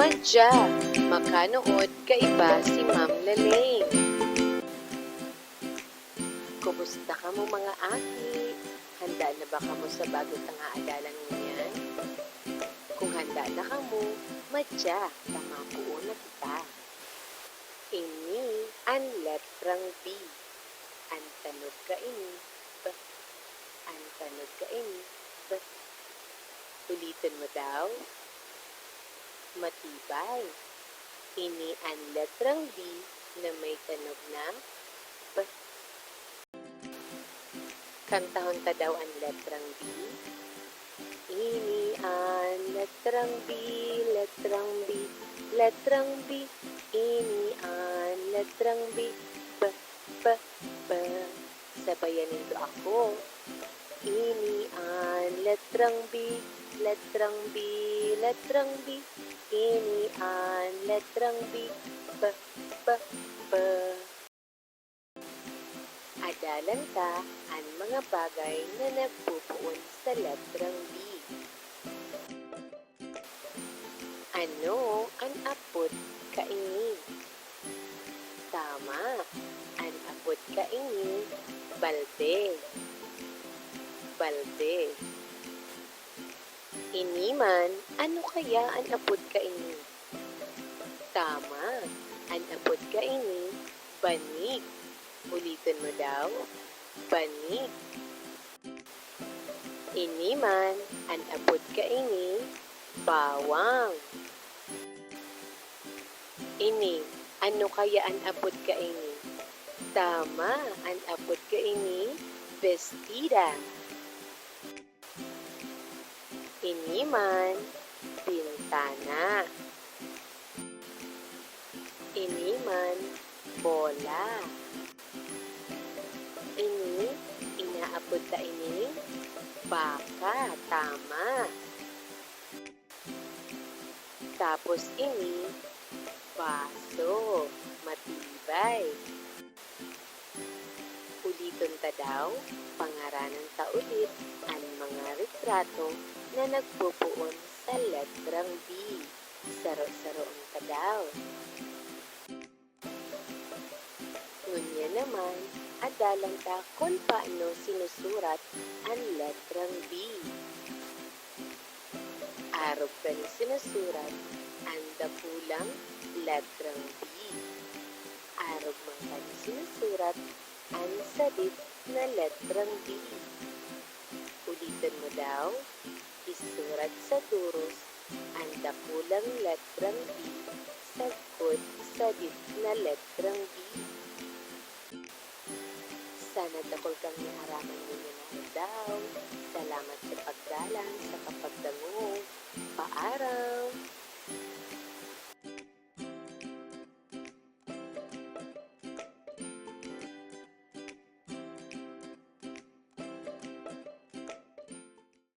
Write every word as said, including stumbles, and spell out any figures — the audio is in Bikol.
Madya, makanood kaiba si Ma'am Lalaine. Kumusta kamo, mga aki? Handa na ba kamo sa bago tang aadalan ngunyan? Kung handa na kamo, madya, ta mapoon na kita. Ini an letrang B. An tanog kaini, B. An tanog kaini, B. Uliton mo daw. Matibay. Ini an letrang B na may tanog na B. Kantahon ta daw an letrang B. Ini an letrang B, letrang B, letrang B. Ini an letrang B, B, B, B. Sabayan nindo ako. Ini an letrang B, letrang B, letrang B. Ini an letrang B, B, B, B. Adalan ta an mga bagay na nagpopoon sa letrang B. Ano an apod kaini? Tama, an apod kaini, balde. Balde. Ini man, ano kaya an apod kaini? Tama, an apod kaini, banig. Uliton mo daw, banig. Ini man, an apod kaini, bawang. Ini, ano kaya an apod kaini? Tama, an apod kaini, bestida. Ini man, bintana. Ini man, bola. Ini, inaapod ta ini, baka. Tama. Tapos ini, baso. Matibay. Uliton ta daw, pangaranan ta ulit an mga retrato na nagpopoon sa letrang B. Saro-saroon ta daw. Ngunyan naman, adalan ta kun paano sinusurat an letrang B. Arog kani sinusurat an dakulang letrang B. Arog man kani sinusurat an sadit na letrang B. Uliton mo daw, isurat sa doros an dakulang letrang B sagkod sadit na letrang B. Sana dakul kang naaraman ngunyan na aldaw. Salamat sa pagdalan, sa kapagdangog. Paaram!